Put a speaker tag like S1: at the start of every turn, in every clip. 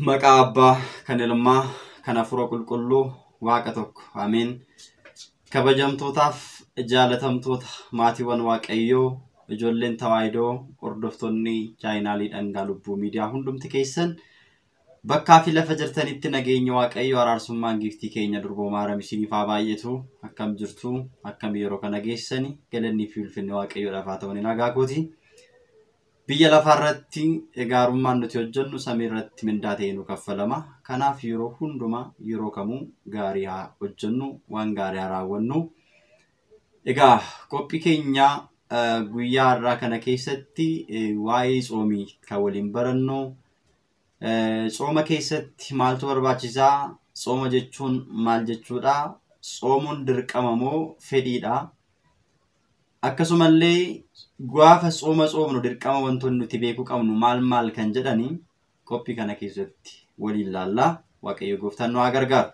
S1: Maqaa Abbaa kan Ilmaa kan Hafuura Qulqulluu Waaqa tokko. Ameen. Kabajamtootaaf jaalatamtoota maatiiwwan Waaqayyoo ijoolleen Tawaahidoo hordoftoonni chaayinaalii Dhangaa Lubbuu Miidiyaa hundumti keessan bakkaa fi lafa jirtanitti nageenya Waaqayyoo araarsummaan giiftii keenya durboo Maariyaam isiniif haa baay'atu. Akkam jirtu? Akkam yeroo kana geessani? Galannii fi ulfinni Waaqayyoodhaaf haa ta'u nagaa kooti. Biyya lafaarratti gaarummaan nuti hojjennu samii irratti mindaa ta'ee nu kaffalama. Kanaaf yeroo hundumaa yeroo kamuu gaarii haa hojjennu, waan gaarii haa raawwannu. Egaa qophii keenya guyyaa har'aa kana keessatti waa'ee tsoomii kan waliin barannu. Tsooma keessatti maaltu barbaachisaa? Tsooma jechuun maal jechuudha? Tsoomuun dirqama moo fedhiidha? Akkasumallee gaafa tsooma tsoomnu dirqama wantoonni nuti beekuu qabnu maal maal kan jedhani qophii kana keessatti waliin laallaa. Waaqayyo gooftaan nu haa gargaaru.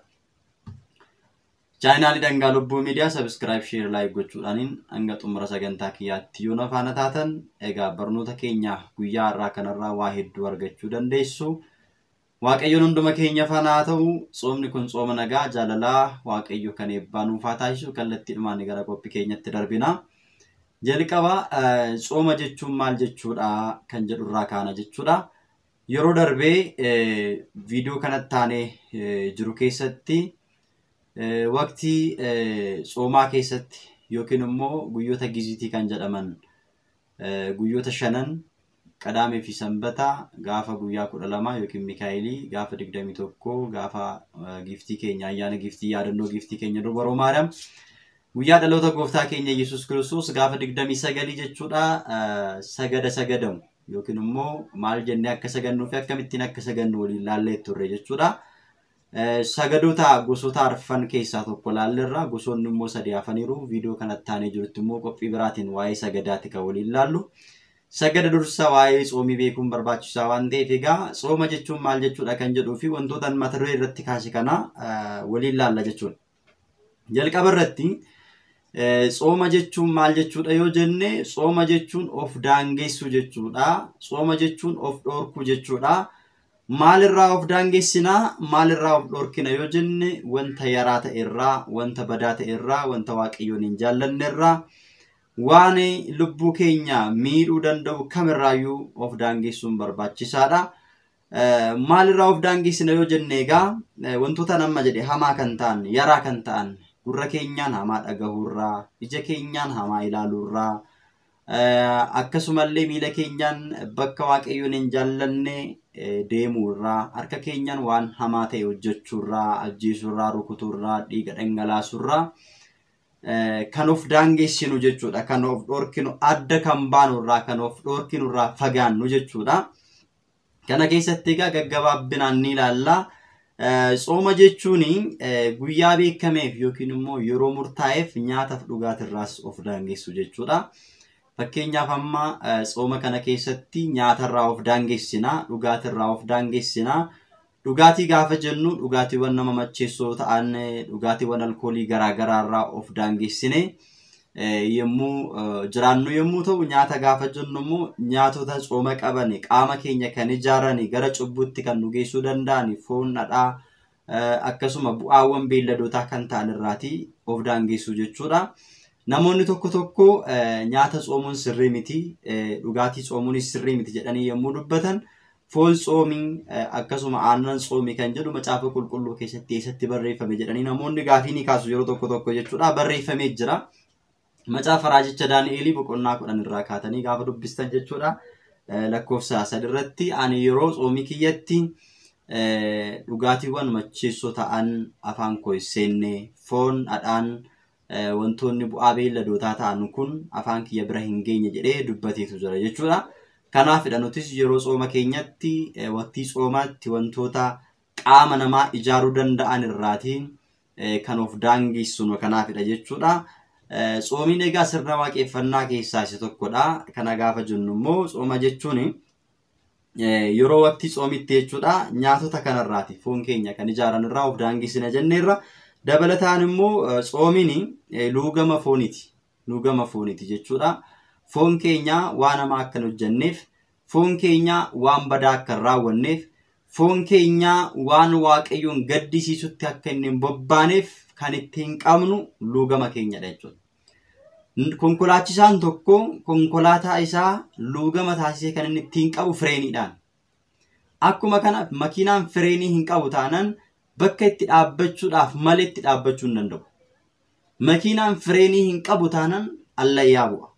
S1: Chaayinaalii Dhangaa Lubbuu Miidiyaa sabiskiraayib, sheer, laayik gochuudhaaniin hanga xumura sagantaa kiyyaatti yoo na faana taatan egaa barnoota keenya guyyaa har'aa kanarraa waa hedduu argachuu dandeessu. Waaqayyoon hunduma keenya faana haa ta'u. Tsoomni kun tsooma nagaa jaalalaa Waaqayyo kan eebbaa nuuf haa taasisu. Kallattiidhumaan gara qophii keenyatti darbina. Jalqaba tsooma jechuun maal jechuudha kan jedhurraa kaana jechuudha. Yeroo darbee viidiyoo kanatti aanee jiru keessatti waqtii tsoomaa keessatti yookiin immoo guyyoota giziitii kan jedhaman guyyoota shanan qadaamee fi sanbata gaafa guyyaa 12 yookiin Mikaa'elii gaafa 21 gaafa giiftii keenya ayyaana giiftii yaadannoo giiftii keenya dubaroo Maariyaam guyyaa dhaloota gooftaa keenya Yesuus Kiristoos gaafa 29 jechuudha sagada sagadamu yookiin immoo maal jennee akka sagannuu fi akkamittiin akka sagannu waliin laallee turre jechuudha. Sagadoota gosoota arfan keessaa tokko laalleerra gosoonni immoo sadi hafaniiru. Viidiyoo kanatti aanee jirutti immoo qophii biraatiin waa'ee sagadaati kan waliin laallu. Sagada dursa waa'ee tsoomii beekuun barbaachisaa waan ta'eef egaa tsooma jechuun maal jechuudha kan jedhuu fi wantoota mata duree irratti kaase kana waliin laalla jechuudha. Jalqaba irratti tsooma jechuun maal jechuudha yoo jenne tsooma jechuun of daangessuu jechuudha. Tsooma jechuun of dhorkuu jechuudha. Maalirraa of daangessinaa? Maalirraa of dhorkina yoo jenne wanta yaraa ta'e irraa, wanta badaa ta'e irraa, wanta waaqayyoon hin jaallanne irraa, waan lubbuu keenya miidhuu danda'u kamirraayyuu of daangessuun barbaachisaadha. Maalirraa of daangessina yoo jenne egaa wantoota nama jedhe hamaa kan ta'an, yaraa kan ta'an, gurra keenyaan hamaa dhagahuurraa, ija keenyaan hamaa ilaaluurraa, akkasumallee miila keenyaan bakka waaqayyoon hin jaallanne deemuurraa, harka keenyaan waan hamaa ta'e hojjechuurraa, ajjeesuurraa, rukutuurraa, dhiiga dhangalaasuurraa kan of daangessinu jechuudha. Kan of dhorkinu adda kan baanurraa, kan of dhorkinurraa fagaannu jechuudha. Kana keessatti egaa gaggabaabbinaan ni ilaalla. Tsooma jechuun guyyaa beekameef yookiin immoo yeroo murtaa'eef nyaataaf dhugaatirraas of daangessu jechuudha. Fakkeenyaaf amma tsooma kana keessatti nyaatarraa of daangessina, dhugaatirraa of daangessina. Dhugaatii gaafa jennu dhugaatiiwwan nama macheessoo ta'an, dhugaatiiwwan alkoolii garaagaraarraa of daangessine yommuu jiraannu yommuu ta'u, nyaata gaafa jennu immoo nyaatota tsooma qaban, qaama keenya kan ijaaran, gara cubbuutti kan nu geessuu danda'an, foon, dhadhaa akkasuma bu'aawwan beelladootaa kan ta'an irraatii of daangessuu jechuudha. Namoonni tokko tokko nyaata tsoomuun sirrii miti, dhugaatii tsoomuunis sirrii miti jedhanii yommuu dubbatan foon tsoomii akkasuma aannan tsoomii kan jedhu macaafa qulqulluu keessatti eessatti barreeffame jedhanii namoonni gaafii ni kaasu yeroo tokko tokko jechuudha. Barreeffamee jira. Macaafa raajicha Daani'elii boqonnaa 10 irraa kaatanii gaafa dubbistan jechuudha. Lakkoofsa 3 irratti ani yeroo tsoomii kiyyatti dhugaatiiwwan macheessoo ta'an afaan koo hin seenne foon dhadhaan wantoonni bu'aa beelladootaa ta'an kun afaan kiyya bira hin geenye jedhee dubbateetu jira jechuudha. Kanaafidha nutis yeroo tsooma keenyatti waqtii tsoomaatti wantoota qaama namaa ijaaruu danda'an irraatiin kan of daangessinu kanaafidha jechuudha. Tsoomiin egaa sirna waaqeffannaa keessaa isa tokkodha. Kana gaafa jennu immoo tsooma jechuun yeroo waqtii tsoomitti jechuudha nyaatota kanarraati foon keenya kan ijaaran irraa of daangessina jenneerra. Dabalataan immoo tsoomiin luugama fooniiti. Luugama fooniiti jechuudha. Foon keenya waan hamaa akka hin hojjenneef, foon keenya waan badaa akka hin raawwanneef, Foon keenya waan Waaqayyoon gaddisiisutti akka inni hin bobbaaneef kan ittiin qabnu luugama keenyadha jechuudha. Konkolaachisaan tokko konkolaataa isaa luugama taasisee kan inni ittiin qabu fireeniidhaan. Akkuma kana makiinaan fireenii hin qabu taanaan bakka itti dhaabbachuudhaaf malee itti dhaabbachuu hin danda'u. Makiinaan fireenii hin qabu taanaan allayyaa bu'a.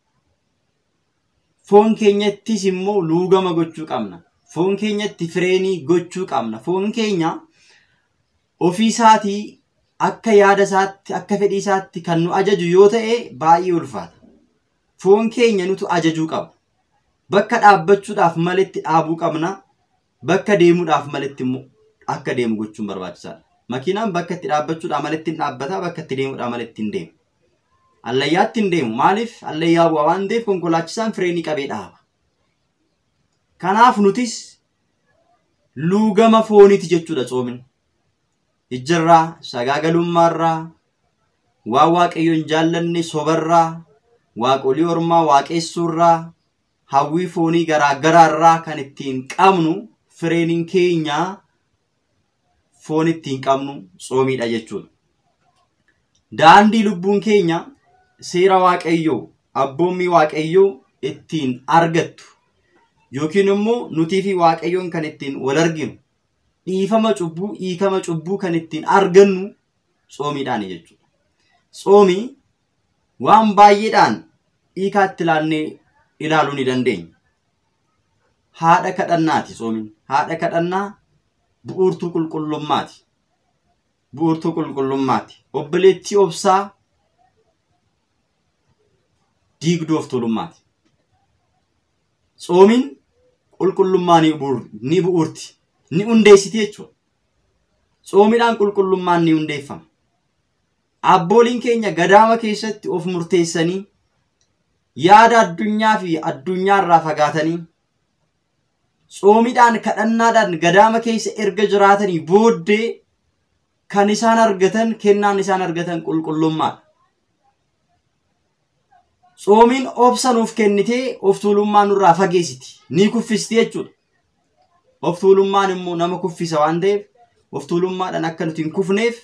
S1: Foon keenyattis immoo luugama gochuu qabna. Foon keenyatti fireenii gochuu qabna. Foon keenya ofiisaatii akka yaada isaatti, akka fedhii isaatti kan nu ajaju yoo ta'e baay'ee ulfaata. Foon keenya nutu ajajuu qaba. Bakka dhaabbachuudhaaf maletti dhaabuu qabna. Bakka deemuudhaaf maletti immoo akka deemu gochuun barbaachisaadha. Makiinaan bakka itti dhaabbachuudhaaf maletti hin dhaabbata, bakka itti deemuudhaaf maletti hin deemu. Allayyaatti hin deemu. Maaliif? Allayyaa bu'a waan ta'eef konkolaachisaan fireenii qabee dhaaba. Kanaaf nutis luugama fooniiti jechuudha tsoomin. Ijjarraa, sagaagalummaarraa, waan Waaqayyo hin jaallanne sobarraa, waaqolii ormaa waaqessuurraa, hawwii foonii garaa garaarraa kan ittiin qabnu fireeniin keenya foon ittiin qabnu tsoomiidha jechuudha. Daandii lubbuun keenya seera Waaqayyoo, abboommii Waaqayyoo ittiin argattu yookiin immoo nutii fi Waaqayyoon kan ittiin wal arginu dhiifama cubbuu, hiikama cubbuu kan ittiin argannu tsoomiidhaani jechuudha. Tsoomii waan baay'eedhaan hiikaatti ilaannee ilaaluu ni dandeenya. Haadha kadhannaati tsoomiin. Haadha kadhannaa bu'uurtuu qulqullummaati. Bu'uurtuu qulqullummaati. Obboleettii obsaa diigduu of tuulummaati. Tsoomiin qulqullummaa ni bu'uurti. Ni hundeessiti jechuudha. Tsoomiidhaan qulqullummaan ni hundeeffama. Abbooliin keenya gadaama keessatti of murteessanii yaada addunyaa fi addunyaarraa fagaatanii tsoomiidhaan kadhannaadhaan gadaama keessa erga jiraatanii booddee kan isaan argatan kennaan isaan argatan qulqullummaadha. Tsoomiin obsa nuuf kennitee of tuulummaa nurraa fageessiti. Ni kuffisti jechuudha. Of tuulummaan immoo nama kuffisa waan ta'eef of tuulummaadhaan akka nuti hin kufneef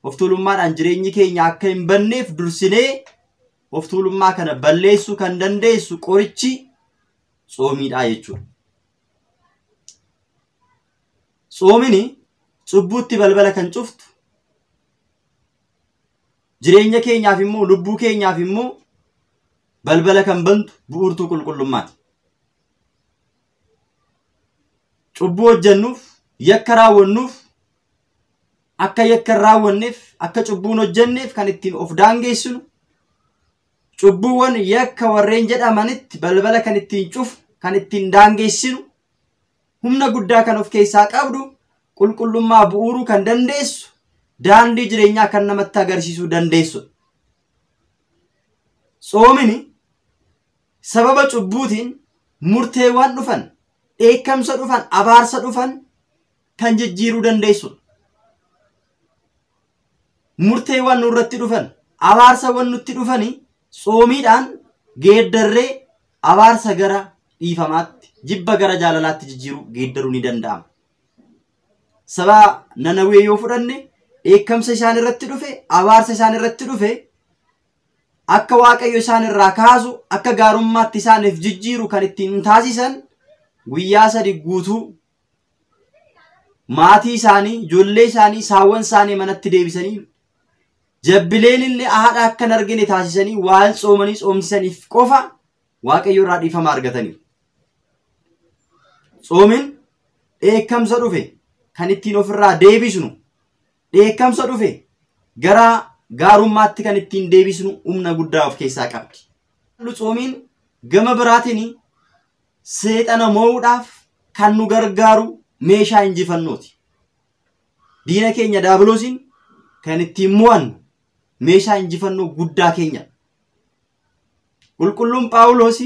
S1: of tuulummaadhaan jireenyi keenya akka hin banneef dursinee of tuulummaa kana balleessuu kan dandeessu qorichi tsoomiidha jechuudha. Tsoomini cubbuutti balbala kan cuftu jireenya keenyaaf immoo lubbuu keenyaaf immoo balbala kan bantu bu'uurtuu qulqullummaati. Cubbuu hojjennuuf, yakka raawwannuuf, akka yakka hin raawwanneef, akka cubbuun hojjenneef kan ittiin of daangeessinu, cubbuuwwan yakka warreen jedhamanitti balbala kan ittiin cufu, kan ittiin daangeessinu, humna guddaa kan of keessaa qabdu, qulqullummaa bu'uuruu kan dandeessu, daandii jireenyaa kan namatti agarsiisuu dandeessudha. Tsoomini sababa cubbuutiin murteewwan dhufan, dheekkamsa dhufan, abaarsa dhufan kan jijjiiruu dandeessudha. Murteewwan nurratti dhufan, abaarsawwan nutti dhufanii tsoomiidhaan geeddarree abaarsa gara dhiifamaatti, jibba gara jaalalaatti jijjiiruu geeddaruu ni danda'ama. Saba Nanawee yoo fudhanne dheekkamsa isaan irratti dhufe, abaarsa isaan irratti dhufe akka Waaqayyo isaan irraa kaasu, akka gaarummaatti isaaniif jijjiiru kan ittiin taasisan guyyaa sadi guutuu maatii isaanii, ijoollee isaanii, saawwan isaanii manatti deebisanii jabbileen illee haadha akka hin argine taasisanii waan tsoomanii tsoomsisaniif qofa Waaqayyo irraa dhiifama argatanii. Tsoomin dheekkamsa dhufe kan ittiin ofirraa deebisnu, dheekkamsa dhufe gara gaarummaatti kan ittiin deebisnu humna guddaa of keessaa qabdi. Tsoomiin gama biraatiin seexana moo'uudhaaf kan nu gargaaru meeshaa injifannooti. Diina keenya daabiloosiin kan ittiin mo'annu meeshaa injifannoo guddaa keenya. Qulqulluun Phaawulos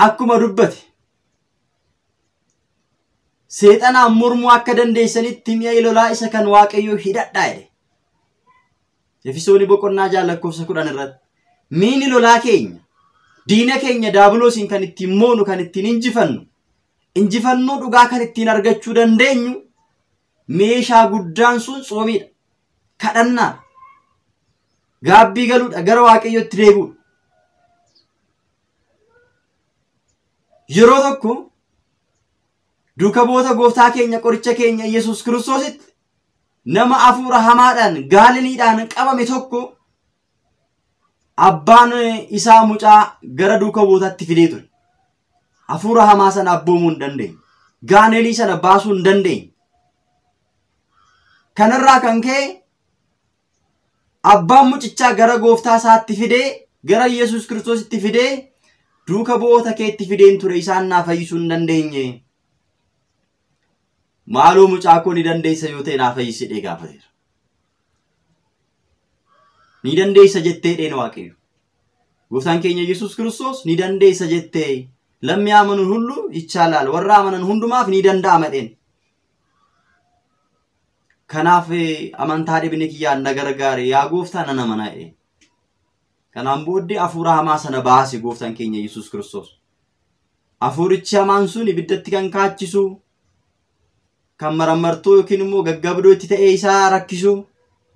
S1: akkuma dubbate seexanaan mormuu akka dandeessanitti mi'a lolaa isa kan Waaqayyoo hidhadhaa jedhe. Efesoon boqonnaa 6 lakkoofsa 10 irratti miini lolaa keenya diina keenya daabiloosiin kan ittiin moonu kan ittiin injifannu Injifannoo dhugaa kan ittiin argachuu dandeenyu meeshaa guddaan sun tsoomiidha. Kadhannaa. Gaabbii galuudha. Gara Waaqayyootti deebi'uudha. Yeroo tokko duuka bu'oota gooftaa keenya qoricha keenya Yesuus Kiristoositti nama hafuura hamaadhaan gaaliniidhaan qabame tokko abbaan isaa mucaa gara duuka bu'ootaatti fidee ture. Hafuura hamaa sana abboomuu hin dandeenye. Gaanelii sana baasuu hin dandeenye. Kanarraa kan ka'e abbaan mucichaa gara gooftaa isaatti fidee gara Yesuus Kiristoositti fidee duuka bu'oota keetti fideen ture isaan naa fayyisuu hin dandeenye. Maaloo mucaa koo ni dandeessa yoo ta'e naa fayyisi jedhee gaafateera. Ni dandeessa jettee dheen Waaqayyo. Gooftaan keenya Yesuus Kiristoos ni dandeessa jettee lammi amanuun hullu ይቻላል warra amanan hundumaaf ni danda'ama dheen. Kanaaf amantaa dhibni kiyyaan na gargaare yaa gooftaa nan amanaa jedheen. Kanaan booddee hafuura hamaa sana baase gooftaan keenya Yesuus Kiristoos. Hafuurichi hamaan sun ibiddatti kan kaachisu, kan marammartuu yookiin immoo gaggabdoo itti ta'ee isaa rakkisu,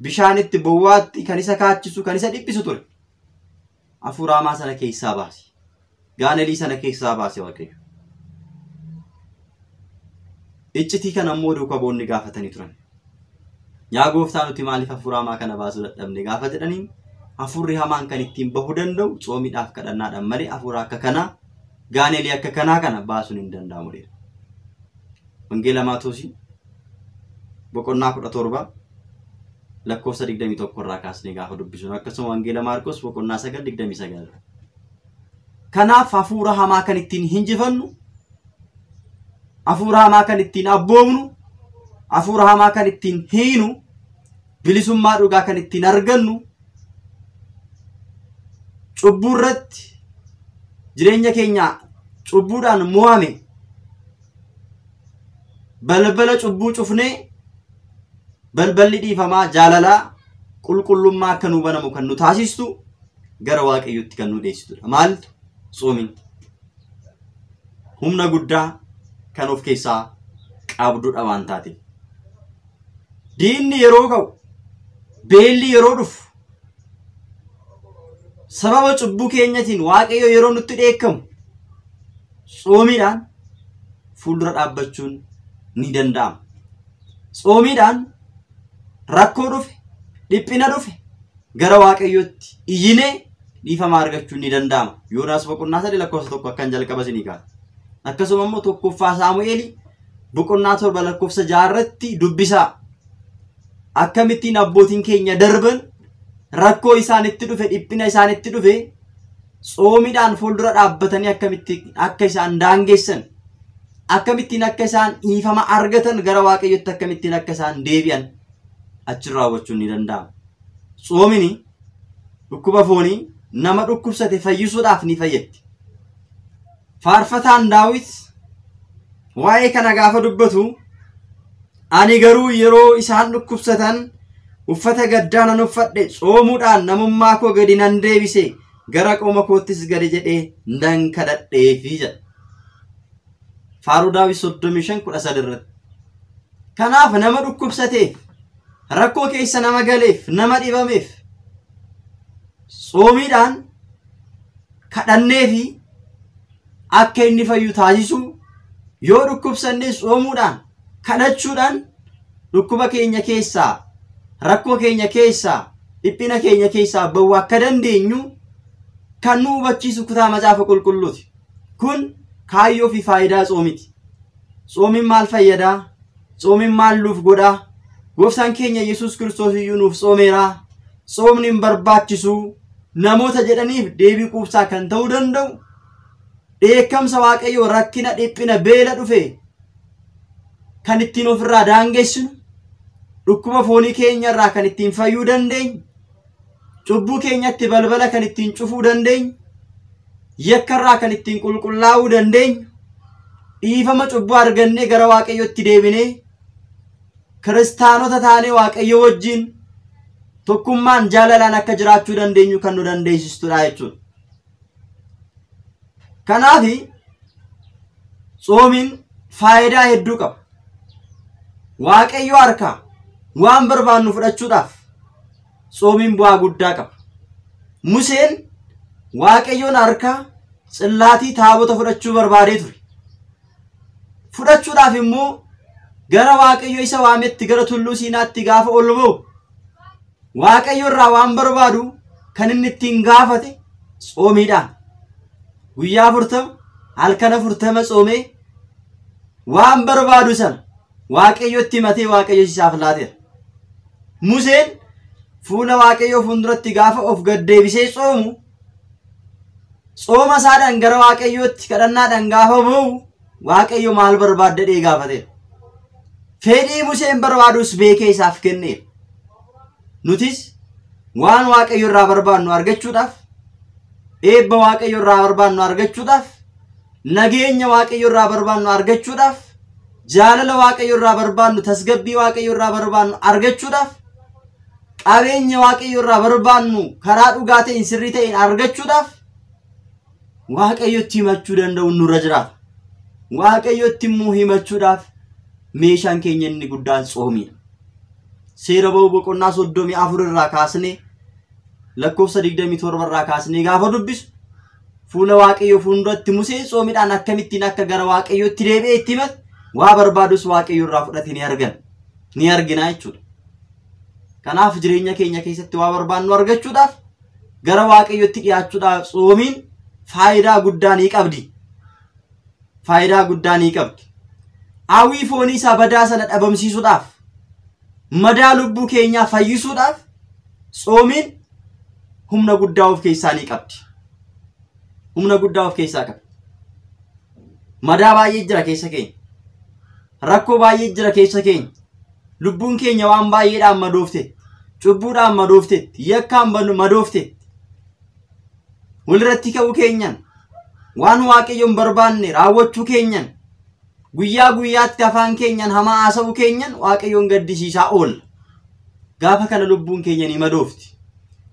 S1: bishaanitti bowwaatti kan isa kaachisu, kan isa dhiphisu ture. Hafuura hamaa sana keessaa baase. Gaanelii sana keessaa baase Waaqayyo. Iccitii kana immoo duuka bu'oonni gaafatanii turan. Yaa gooftaa nuti maaliif hafuura hamaa kana baasuu dadhabne gaafa jedhaniin hafuurri hamaan kan ittiin bahuu danda'u tsoomiidhaaf kadhannaadhaan malee hafuura akka kanaa gaanelii akka kanaa kana baasuun hin danda'amu jedha. Wangeela Maatewos boqonnaa 17 lakkoofsa 21 irraa kaasnee gaafa dubbisnu akkasuma Wangeela Maarqos boqonnaa 9 29. Kanaaf hafuura hamaa kan ittiin hinjifannu, hafuura hamaa kan ittiin abboomnu, hafuura hamaa kan ittiin hiinu, bilisummaa dhugaa kan ittiin argannu, cubbuu irratti jireenya keenya cubbuudhaan mo'ame balbala cubbuu cufnee balballi dhiifamaa jaalalaa qulqullummaa akka nu banamu kan nu taasistu gara Waaqayyootti kan nu dhiyeessitudha. Maaltu? Tsoomiin humna guddaa kan of keessaa qabdudha waan taateef. Diinni yeroo ka'u, beelli yeroo dhufu, sababa cubbuu keenyatiin Waaqayyo yeroo nutti dheekkamu tsoomiidhaan fuuldura dhaabbachuun ni danda'ama. Tsoomiidhaan rakkoo dhufe, dhiphina dhufe gara Waaqayyootti iyyinee dhiifama argachuun ni danda'ama. Yoonaas boqonnaa 3 lakkoofsa 1 akkan jalqaba isinii kaasa. Akkasuma immoo 1ffaa Saamu'eel boqonnaa 7 lakkoofsa 6 irratti dubbisaa. Akkamittiin abbootiin keenya darban rakkoo isaanitti dhufe, dhiphina isaanitti dhufe tsoomiidhaan fuuldura dhaabbatanii akkamitti akka isaan daangessan, akkamittiin akka isaan dhiifama argatan, gara Waaqayyootti akkamittiin akka isaan deebi'an achirraa hubachuun ni danda'ama. Tsoomini dhukkuba foonii nama dhukkubsate fayyisuudhaaf ni fayyaddi. Faarfataan Daawit waa'ee kana gaafa dubbatu, ani garuu yeroo isaan dhukkubsatan uffata gaddaa nan uffadhe, tsoomuudhaan namummaa koo gadi nan deebise, gara qoma koottis gadi jedhee nan kadhadheefi jedha. Faaruu Daawit 35:13 irratti. Kanaaf nama dhukkubsateef, rakkoo keessa nama galeef, nama dhibameef tsoomiidhaan kadhanneefi akka inni fayyu taasisuu, yoo dhukkubsanne tsoomuudhaan kadhachuudhaan dhukkuba keenya keessaa, rakkoo keenya keessaa, dhiphina keenya keessaa ba'uu akka dandeenyu kan nu hubachiisu kutaa macaafa qulqulluuti. Kun kaayyoo fi faayidaa tsoomiti. Tsoomiin maal fayyadaa? Tsoomiin maal nuuf godhaa? Gooftaan keenya Yesuus Kiristoos iyyuu nuuf tsoomeeraa. Tsoomni hin barbaachisu namoota jedhaniif deebii quubsaa kan ta'uu danda'u dheekkamsa Waaqayyoo rakkina, dhiphina, beela dhufe kan ittiin ofirraa daangessinu, dhukkuba foonii keenya irraa kan ittiin fayyuu dandeenyu, cubbuu keenyatti balbala kan ittiin cufuu dandeenyu, yakkarraa kan ittiin qulqullaa'uu dandeenyu, dhiifama cubbuu argannee gara Waaqayyootti deebinee kiristaanota taanee Waaqayyo wajjin tokkummaan jaalalaan akka jiraachuu dandeenyu kan nu dandeessistudha jechuudha. Kanaaf tsoomiin faayidaa hedduu qaba. Waaqayyo harkaa waan barbaannu fudhachuudhaaf tsoomiin bu'aa guddaa qaba. Museen Waaqayyoon harkaa tsillaatii taabota fudhachuu barbaadee ture. Fudhachuudhaaf immoo gara Waaqayyo isa waametti gara tulluu Siinaatti gaafa ol ba'u Waaqayyo irraa waan barbaadu kan inni ittiin gaafate tsoomiidhaan. Guyyaa 40 halkan 40 tsoomee waan barbaadu sana Waaqayyotti himatee Waaqayyo isaaf laateera. Museen fuula Waaqayyoo fuulduratti gaafa of gad deebisee tsoomu tsooma isaadhaan gara Waaqayyootti kadhannaadhaan gaafa ba'u Waaqayyo maal barbaadda jedhee gaafateera. Fedhii Museen barbaadus beekee isaaf kenneera. Nutis waan Waaqayyo irraa barbaannu argachuudhaaf, eebba Waaqayyo irraa barbaannu argachuudhaaf, nageenya Waaqayyo irraa barbaannu argachuudhaaf, jaalala Waaqayyo irraa barbaannu, tasgabbii Waaqayyo irraa barbaannu argachuudhaaf, qabeenya Waaqayyo irraa barbaannu karaa dhugaa ta'een sirrii ta'een argachuudhaaf Waaqayyotti himachuu danda'u nurra jiraata. Waaqayyotti immoo himachuudhaaf meeshaan keenya inni guddaan tsoomiidha. Seera ba'uu boqonnaa 34 irraa kaasnee lakkoofsa 27 irraa kaasnee gaafa dubbisu fuula Waaqayyoo fuulduratti Museen tsoomiidhaan akkamittiin akka gara Waaqayyootti deebi'ee itti himate waa barbaadus Waaqayyo irraa fudhate ni argan. Ni argina jechuudha. Kanaaf jireenya keenya keessatti waa barbaannu argachuudhaaf gara Waaqayyootti dhiyaachuudhaaf tsoomiin faayidaa guddaa ni qabdi. Faayidaa guddaa ni qabdi. Hawwii foonii isaa badaa sana dhabamsiisuudhaaf, madaa lubbuu keenyaa fayyisuudhaaf tsoomiin humna guddaa of keessaa ni qabdi. Humna guddaa of keessaa qabdi. Madaa baay'ee jira keessa keenya. Rakkoo baay'ee jira keessa keenya. Lubbuun keenya waan baay'eedhaan madoofteetti, cubbuudhaan madoofteetti, yakkaan madoofteetti. Walirratti ka'uu keenyan, waan Waaqayyoon barbaanne raawwachuu keenyan, guyyaa guyyaatti afaan keenyan hamaa haasa'uu keenyan Waaqayyoon gaddisiisaa oolla. Gaafa kana lubbuun keenya ni madoofti.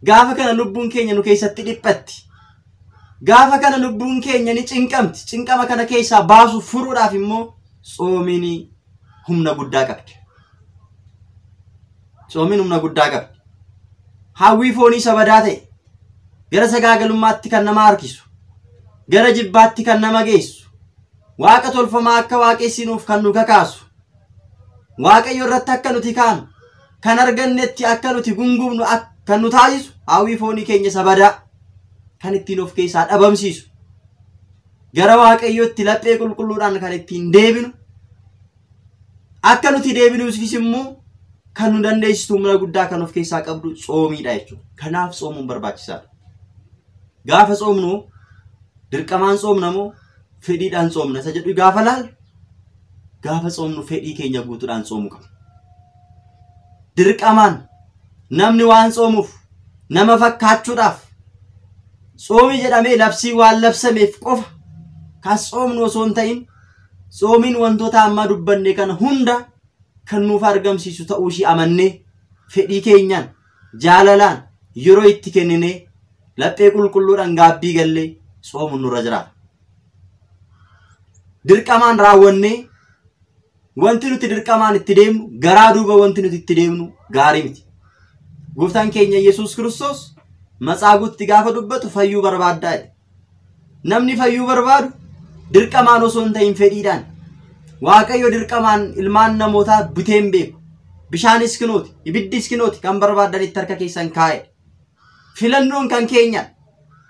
S1: Gaafa kana lubbuun keenya nu keessatti dhiphatti. Gaafa kana lubbuun keenya ni cinqamti. Cinqama kana keessaa baasuuf furuudhaaf immoo tsoomiin humna guddaa qabdi. Tsoomiin humna guddaa qabdi. Hawwii foonii isa badaa ta'e gara sagaagalummaatti kan nama harkisu, gara jibbaatti kan nama geessu, Waaqa tolfamaa akka waaqessinuuf kan nu kakaasu, Waaqayyo irratti akka nuti kaanu, kan argannetti akka nuti gungumnu kan nu taasisu hawwii foonii keenya isa badaa kan ittiin of keessaa dhabamsiisu, gara Waaqayyootti laphee qulqulluudhaan kan ittiin deebinu, akka nuti deebinuufis immoo kan nu dandeessisu humna guddaa kan of keessaa qabdu tsoomiidha jechuudha. Kanaaf tsoomuun barbaachisaadha. Gaafa tsoomnu dirqamaan tsoomna moo fedhiidhaan tsoomna isa jedhu gaafa laallu, gaafa tsoomnu fedhii keenya guutuudhaan tsoomuu qabna. Dirqamaan namni waan tsoomuuf nama fakkaachuudhaaf tsoomi jedhamee labsii waan labsameef qofa kan tsoomnu osoo hin ta'in tsoomiin wantoota ammaa dubbanne kana hunda kan nuuf argamsiisu ta'uu ishii amannee fedhii keenyaan jaalalaan yeroo itti kenninee laphee qulqulluudhaan gaabbii gallee tsoomuun nurra jiraata. Dirqamaan raawwannee wanti nuti dirqamaan itti deemnu garaa duuba wanti nuti itti deemnu gaarii miti. Gooftaan keenya Yesuus Kiristoos matsaaguutti gaafa dubbatu fayyuu barbaaddaa jedhe. Namni fayyuu barbaadu dirqamaan osoo hin ta'in fedhiidhaan. Waaqayyo dirqamaan ilmaan namootaa bitee hin beeku. Bishaanis kinooti, ibiddis kinooti kan barbaadanitti harka keessan kaa'e. Filannoon kan keenyadha.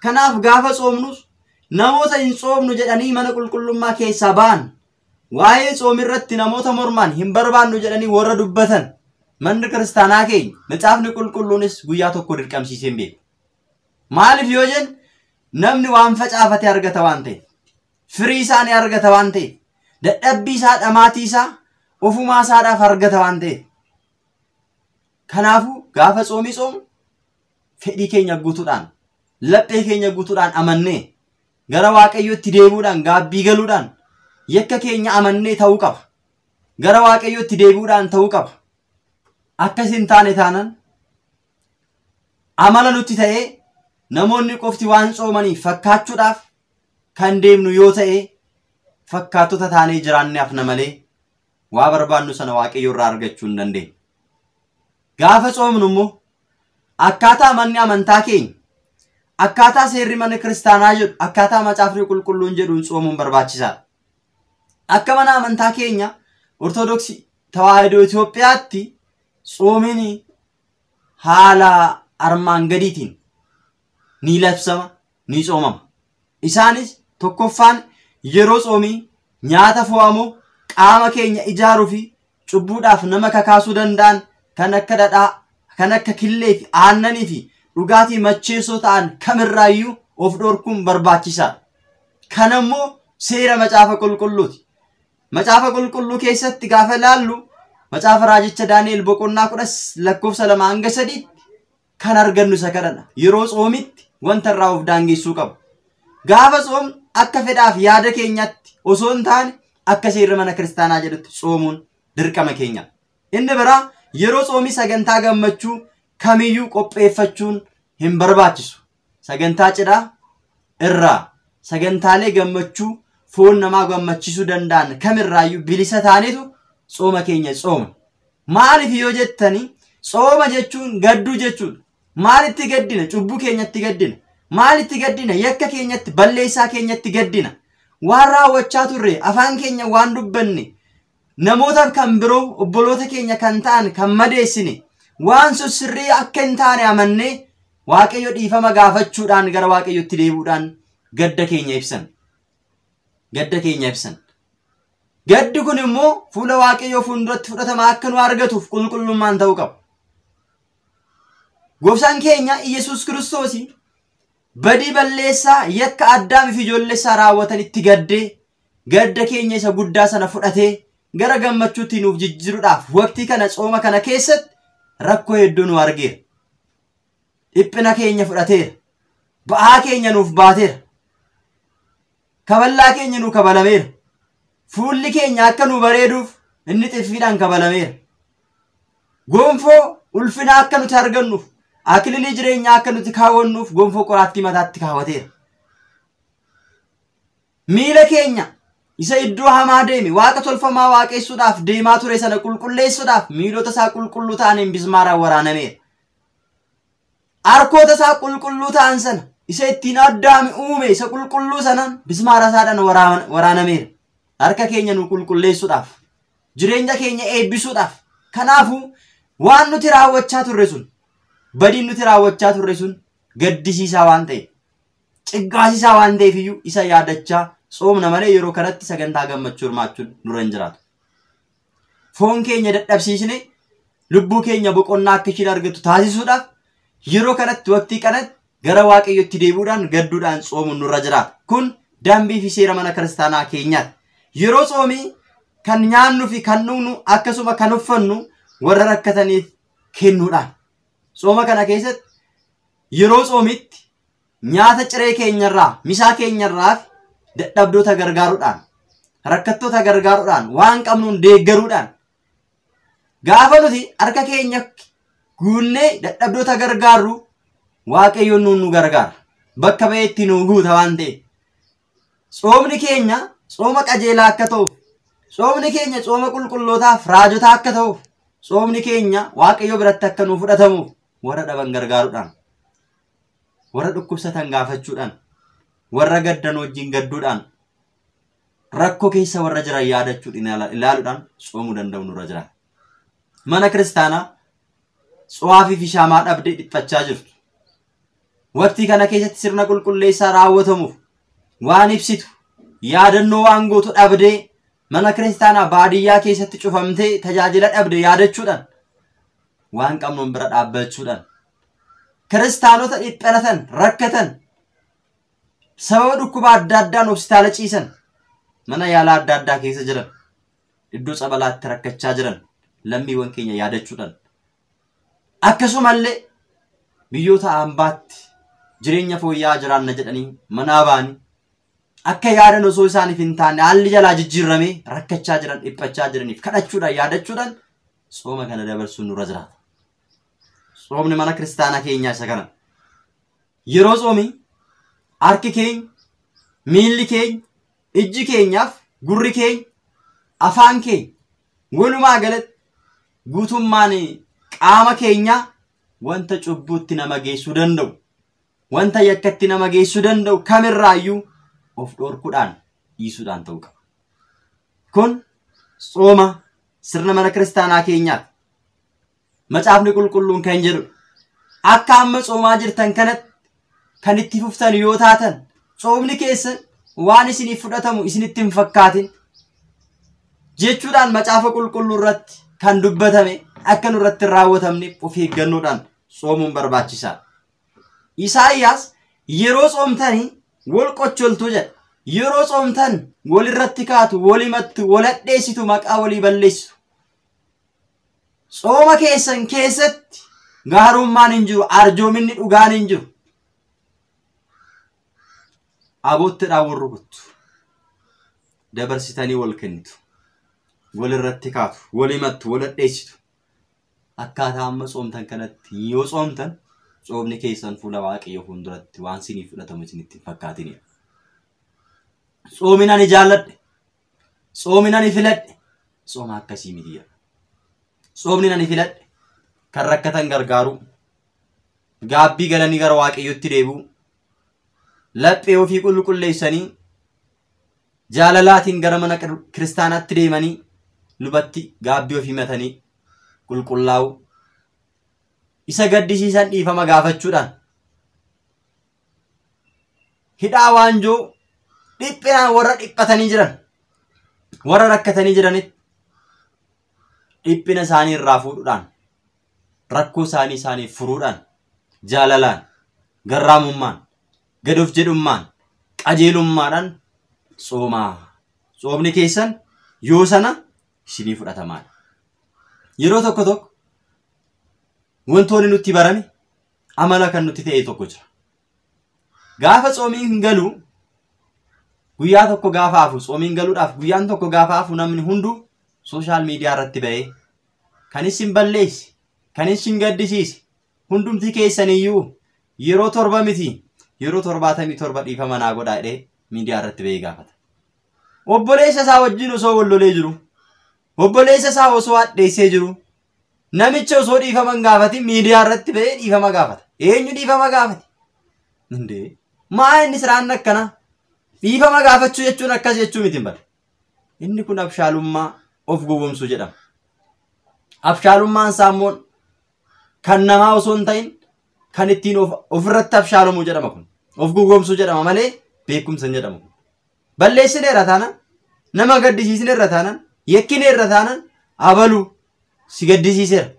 S1: Kanaaf gaafa tsoomnus namoota hin tsoomnu jedhanii mana qulqullummaa keessaa ba'an, waa'ee tsoomirratti namoota morman hin barbaannu jedhanii warra dubbatan, manni kiristaanaa keenya macaafni qulqulluunis guyyaa tokko dirqamsiisee hin beeku. Maaliif yoo jennu namni waan facaafate argata waan ta'eef, firii isaa ni argata waan ta'eef, dadhabbii isaa, dhamaatii isaa ofumaa isaadhaaf argata waan ta'eef. Kanaafuu gaafa tsoomii tsoomu fedhii keenya guutuudhaan, laphee keenya guutuudhaan amannee gara Waaqayyootti deebi'uudhaan gaabbii galuudhaan yakka keenya amannee ta'uu qaba. Gara Waaqayyootti deebi'uudhaan ta'uu qaba. Akkas hin taane taanan amala nutti ta'ee namoonni qofti waan tsoomaniif fakkaachuudhaaf kan deemnu yoo ta'e Fakkaattota taanee jiraannee hafna malee waa barbaannu sana Waaqayyo irraa argachuu hin dandeenyu. Gaafa tsoomnu immoo akkaataa manni amantaa keenya, akkaataa seerri mana kiristaanaa jedhu, akkaataa macaafni qulqulluun jedhuun tsoomuun barbaachisaadha. Akka mana amantaa keenya Ortodoksii Tawaahidoo Itoophiyaatti tsoomiin haala armaan gadiitiin ni labsama, ni tsoomama. Isaanis tokkoffaan yeroo tsoomii nyaata fo'amu qaama keenya ijaaruu fi cubbuudhaaf nama kakaasuu danda'an kan akka dhadhaa, kan akka killee fi aannanii fi dhugaatii macheessoo ta'an kamirraayyuu of dhorkuun barbaachisaadha. Kanammoo seera macaafa qulqulluuti. Macaafa qulqulluu keessatti gaafa ilaallu macaafa raajicha Daani'el boqonnaa 10 lakkoofsa 2 hanga 3 kan argannu isa kanadha. Yeroo tsoomitti wanta irraa of daangessuu qabu. Gaafa tsoomnu akka fedhaaf yaada keenyatti osoo hin taane akka seerri mana kiristaanaa jedhutti tsoomuun dirqama keenya. Inni biraa yeroo tsoomii sagantaa gammachuu kamiyyuu qopheeffachuun hin barbaachisu. Sagantaa cidhaa irraa sagantaalee gammachuu foon namaa gammachiisuu danda'an kamirraayyuu bilisa taanetu tsooma keenya tsooma. Maaliif yoo jettanii tsooma jechuun gadduu jechuudha. Maalitti gaddina? Cubbuu keenyatti gaddina. Maalitti gaddina? Yakka keenyatti, balleessaa keenyatti gaddina. Waan raawwachaa turre, afaan keenya waan dubbanne, namoota kan biroo obboloota keenya kan ta'an kan madeessine, waan sun sirrii akka hin taane amannee Waaqayyo dhiifama gaafachuudhaan gara Waaqayyotti deebi'uudhaan gadda keenya ibsan. Gadda keenya ibsan. Gaddi kun immoo fuula Waaqayyoo fuulduratti fudhatama akka nu argatuuf qulqullummaan ta'uu qaba. Gooftaan keenya Iyyasuus Kiristoos badii balleessaa yakka Addaamii fi ijoollee isaa raawwatanitti gaddee gadda keenya isa guddaa sana fudhatee gara gammachuutti nuuf jijjiiruudhaaf waqtii kana tsooma kana keessatti rakkoo hedduu nu argeera. Dhiphina keenya fudhateera. Ba'aa keenya nuuf baateera. Kaballaa keenya nu kabalameera. Fuulli keenya akka nu bareeduuf inni xiffiidhaan kabalameera. Gonfoo ulfina akka nuti argannuuf, akililii jireenyaa akka nuti kaawwannuuf gonfoo qoraattii mataatti kaawwateera. Miila keenya isa iddoo hamaa deeme waaqa tolfamaa waaqessuudhaaf deemaa ture sana qulqulleessuudhaaf miilota isaa qulqulluu ta'aniin bismaaraan waraanameera. Harkoota isaa qulqulluu ta'an sana isa ittiin Addaami uume isa qulqulluu sanaan bismaara isaadhaan waraanameera. Harka keenya nu qulqulleessuudhaaf, jireenya keenya eebbisuudhaaf. Kanaafuu waan nuti raawwachaa turre sun, badiin nuti raawwachaa turre sun gaddisiisaa waan ta'eef, ciggaasisaa waan ta'eef iyyuu isa yaadachaa tsoomna malee yeroo kanatti sagantaa gammachuu hirmaachuun nurra hin jiraatu. Foon keenya dadhabsiisne lubbuu keenya boqonnaa akka ishiin argattu taasisuudhaaf yeroo kanatti waqtii kanatti gara Waaqayyotti deebi'uudhaan gadduudhaan tsoomuun nurra jiraata. Kun dambii fi seera mana kiristaanaa keenyaati. Yeroo tsoomii kan nyaannu fi kan dhugnu akkasuma kan uffannu warra rakkataniif kennuudhaan. Tsooma kana keessatti yeroo tsoomitti nyaata ciree keenyarraa, misaa keenyarraa fi dadhabdoota gargaaruudhaan, rakkattoota gargaaruudhaan, waan qabnuun deeggaruudhaan gaafa nuti harka keenya guunnee dadhabdoota gargaarru Waaqayyoon nuun nu gargaara. Bakka ba'eetti nu guuta waan ta'eef. Tsoomni keenya tsooma qajeelaa akka ta'uuf, tsoomni keenya tsooma qulqullootaaf raajotaa akka ta'uuf, tsoomni keenya Waaqayyo biratti akka nu fudhatamuuf warra dhaban gargaaruudhaan, warra dhukkubsatan gaafachuudhaan, warra gaddan wajjin gadduudhaan, rakkoo keessa warra jiran yaadachuudhaan ilaaluudhaan tsoomuu danda'u nurra jira. Mana kiristaanaa tso'aa fi shaamaa dhabdee dhiphachaa jirtu. Waqtii kana keessatti sirna qulqulleessaa raawwatamuuf waan ibsitu yaadannoo waan gootu dhabdee mana kiristaanaa baadiyyaa keessatti cufamtee tajaajila dhabde yaadachuudhaan waan qabnuun bira dhaabbachuudhaan kiristaanota dhiphanatan rakkatan sababa dhukkuba adda addaan hospitaala ciisan mana yaalaa adda addaa keessa jiran iddoo tsabalaatti rakkachaa jiran lammiiwwan keenya yaadachuudhaan akkasumallee biyyoota hambaatti jireenya fooyya'aa jiraanna jedhanii manaa ba'anii akka yaadan osoo isaaniif hin taane haalli jalaa jijjiiramee rakkachaa jiran dhiphachaa jiraniif kadhachuudhaan yaadachuudhaan tsooma kana dabarsuun nurra jiraata. Tsoomni mana kiristaanaa keenyaa isa kana. Yeroo tsoomii harki keenya, miilli keenya, ijji keenyaaf Gurri keenya, afaan keenya, walumaa galatti guutummaan qaama keenyaa wanta cubbuutti nama geessuu danda'u, wanta yakkatti nama geessuu danda'u kamirraayyuu of dhorkuudhaan dhiisuudhaan ta'uu qaba. Kun tsooma sirna mana kiristaanaa keenyaati. Macaafni qulqulluun kan jedhu akka amma tsoomaa jirtan kanatti kan itti fuftan yoo taatan tsoomni keessan waan isiniif fudhatamu isinitti hin fakkaatin jechuudhaan macaafa qulqulluu irratti kan dubbatame akka nurratti hin raawwatamneef of eeggannoodhaan tsoomuun barbaachisaadha. Isaayyaas yeroo tsoomtanii wal qocholtu jedha. Yeroo tsoomtan wal irratti kaatu, wal himattu, wal hadheessitu, maqaa walii balleessitu. Tsooma keessan keessatti gaarummaan hin jiru, arjoominni dhugaan hin jiru. Aboottiidhaan wal rukuttu. Dabarsitanii wal kennitu. Wal irratti kaatu, wal himattu, wal hadheessitu. Akkaataa amma tsoomtan kanatti yoo tsoomtan tsoomni keessan fuula Waaqayyoo fuulduratti waan isiniif fudhatamu isinitti hin fakkaatinidha. Tsoomin ani jaalladhe, tsoomin ani filadhe, tsooma akkasii miti jedha. Tsoomni ani filadhe kan rakkatan gargaaruu, gaabbii galanii gara Waaqayyootti deebi'uu, laphee ofii qulqulleessanii jaalalaatiin gara mana kiristaanaatti deemanii lubatti gaabbii ofii matanii qulqullaa'uu, isa gaddisiisan dhiifama gaafachuudhaan hidhaa waanjoo dhiphinaan warra dhiphatanii jiran, warra rakkatanii jiranitti dhiphina isaanii irraa fuudhuudhaan, rakkoo isaanii isaaniif furuudhaan, jaalalaan, garraamummaan, gad of jedhummaan, qajeelummaadhaan tsoomaa. Tsoomni keessan yoo sana isinii fudhatamaadha. Yeroo tokko tokko wantoonni nutti barame amala kan nutti ta'e tokko jira. Gaafa tsoomiin hin galu guyyaa tokko gaafa hafu tsoomiin galuudhaaf guyyaan tokko gaafa hafu namni hunduu sooshaal miidiyaa irratti ba'ee kan isin balleesse, kan isin gaddisiise hundumti keessaniyyuu yeroo 7 miti yeroo 77 dhiifama naa godhaa jedhee miidiyaa irratti ba'ee gaafata. Obboleessa isaa wajjin osoo wal lolee jiru, obboleessa isaa osoo hadheessee jiru, namicha osoo dhiifama hin gaafatin miidiyaa irratti ba'ee dhiifama gaafata. Eenyu dhiifama gaafate? Indee maa inni siraan akkana? Dhiifama gaafachuu jechuun akkas jechuu miti hin bada. Inni kun abshaalummaa of gowwoomsuu jedhama. Abshaalummaan isaa immoo kan namaa osoo hin ta'in kan ittiin ofirratti abshaalomuu jedhama kun. Of gowwoomsuu jedhama malee beekumsa hin jedhamu. Balleessineerra taanaan, nama gaddisiisneerra taanaan, yakkineerra taanaan abaluu si gaddisiiseera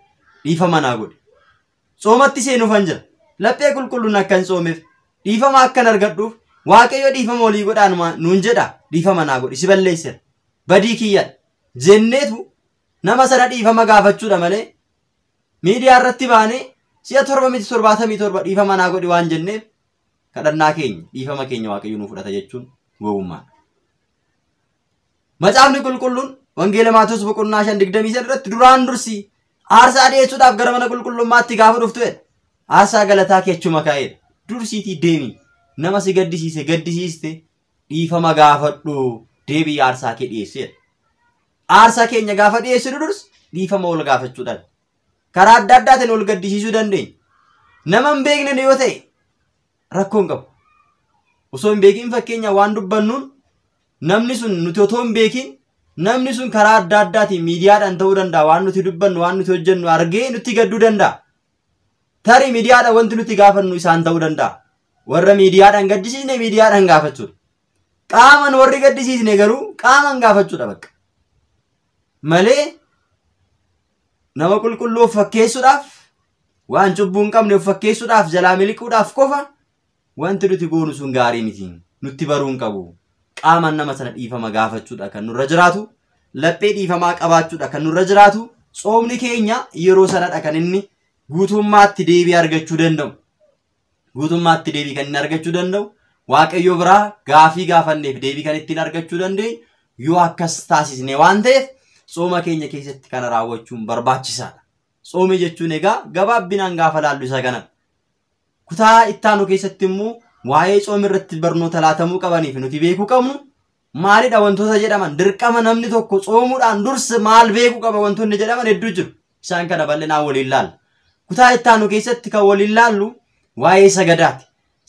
S1: dhiifama naa godhi. Tsoomatti seenuufan jira. Laphee qulqulluun akka hin tsoomeef dhiifama akkan argadhuuf Waaqayyo dhiifama walii godhaa nuun jedha dhiifama naa godhi si balleesseera. Badii kiyyadha. Jenneetu nama sana dhiifama gaafachuudha malee miidiyaa irratti baanee si'a 7 miti 77 dhiifama naa godhi waan jenneef kadhannaa keenya dhiifama keenya Waaqayyo nuu fudhata jechuun gowwummaadha. Macaafni qulqulluun Wangeela Maatewos boqonnaa 5:23 irratti duraan dursi aarsaa dhiyeessuudhaaf gara mana qulqullummaatti gaafa dhuftu jedha. Aarsaa galataa kee achuma kaa'eedha. Dursiitii deemi. Nama si gaddisiise gaddisiiste dhiifama gaafadhu deebii aarsaa kee dhiyeessi jedha. Aarsaa keenya gaafa dhiyeessinu durs dhiifama wal gaafachuudhaan. Karaa adda addaatiin wal gaddisiisuu dandeenya. Nama hin beekne yoo ta'e rakkoo hin qabu. Osoo hin beekin fakkeenya waan dubbannuun namni sun nuti otoo hin beekin namni sun karaa adda addaatiin miidiyaadhaan ta'uu danda'a waan nuti dubbannu waan nuti hojjennu argee nutti gadduu danda'a. Tarii miidiyaadhaan wanti nuti gaafannu isaan ta'uu danda'a. Warra miidiyaadhaan gaddisiisne miidiyaadhaan gaafachuudha. Qaaman warri gaddisiisne garuu qaaman gaafachuudha bakka. Malee nama qulqulluu of fakkeessuudhaaf waan cubbuu hin qabne of fakkeessuudhaaf jalaa miliquudhaaf qofa wanti nuti goonu sun gaarii miti. Nutti baruu hin qabu. Qaaman nama sana dhiifama gaafachuudha kan nurra jiraatu. Laphee dhiifamaa qabaachuudha kan nurra jiraatu. Tsoomni keenya yeroo sanadha kan inni guutummaatti deebii argachuu danda'u. Guutummaatti deebii kan inni argachuu danda'u. Waaqayyo biraa gaafii gaafanneef deebii kan ittiin argachuu dandeenyu yoo akkas taasisne waan ta'eef tsooma keenya keessatti kana raawwachuun barbaachisaadha. Tsoomii jechuun egaa gabaabbinaan gaafa laallu isa kanadha. Kutaa ittaanu keessatti immoo waa'ee tsoomii irratti barnoota laatamuu qabaniif nuti beekuu qabnu Maalidha wantoota jedhaman dirqama namni tokko tsoomuudhaan dursa maal beekuu qaba wantoonni jedhaman hedduu jiru. Isaan kana bal'inaan waliin laalla. Kutaa itti aanu keessatti kan waliin laallu waa'ee sagadaati.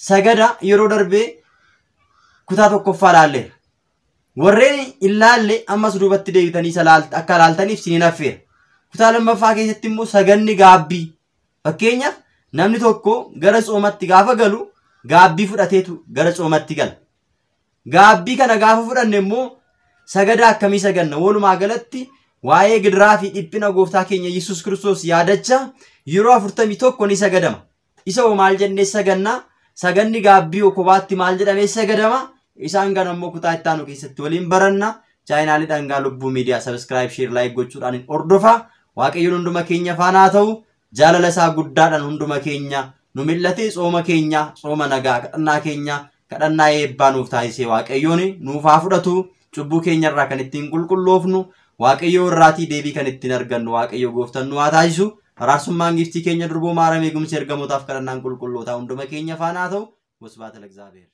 S1: Sagada yeroo darbee kutaa tokkoffaa laalleera. Warreen hin laalle ammas duubatti deebitanii akka laaltaniif isiniin affeera. Kutaa lammaffaa keessatti immoo saganni gaabbii. Fakkeenyaaf namni tokko gara tsoomatti gaafa galu gaabbii fudhateetu gara tsoomatti gala. Gaabbii kana gaafa fudhanne immoo sagada akkamii saganna? Walumaa galatti waa'ee gidiraa fi dhiphina gooftaa keenya Yesuus Kiristoos yaadachaa yeroo 41 ni sagadama. Isa hoo maal jennee sagannaa? Saganni gaabbii kophaatti maal jedhamee sagadama? Isaan kana immoo kutaa itti aanu keessatti waliin baranna. Chaayinaalii Dhangaa Lubbuu Miidiyaa subscribe, share, like gochuudhaan hordofaa. Waaqayyoon hunduma keenya faana haa ta'u. Jaalala isaa guddaadhaan hunduma keenya nu mil'atee tsooma keenya tsooma nagaa kadhannaa keenya kadhannaa eebbaa nuuf taasisee Waaqayyoon nuuf haa fudhatu. Cubbuu keenya irraa kan ittiin qulqulloofnu Waaqayyoo irraatii deebii kan ittiin argannu Waaqayyo gooftaan nu haa taasisu. Araarsummaan giiftii keenya durboo Maariyaam eegumsi ergamootaaf kadhannaan qulqullootaa hunduma keenya faana haa ta'u. Wasbaata Lagzaabeer.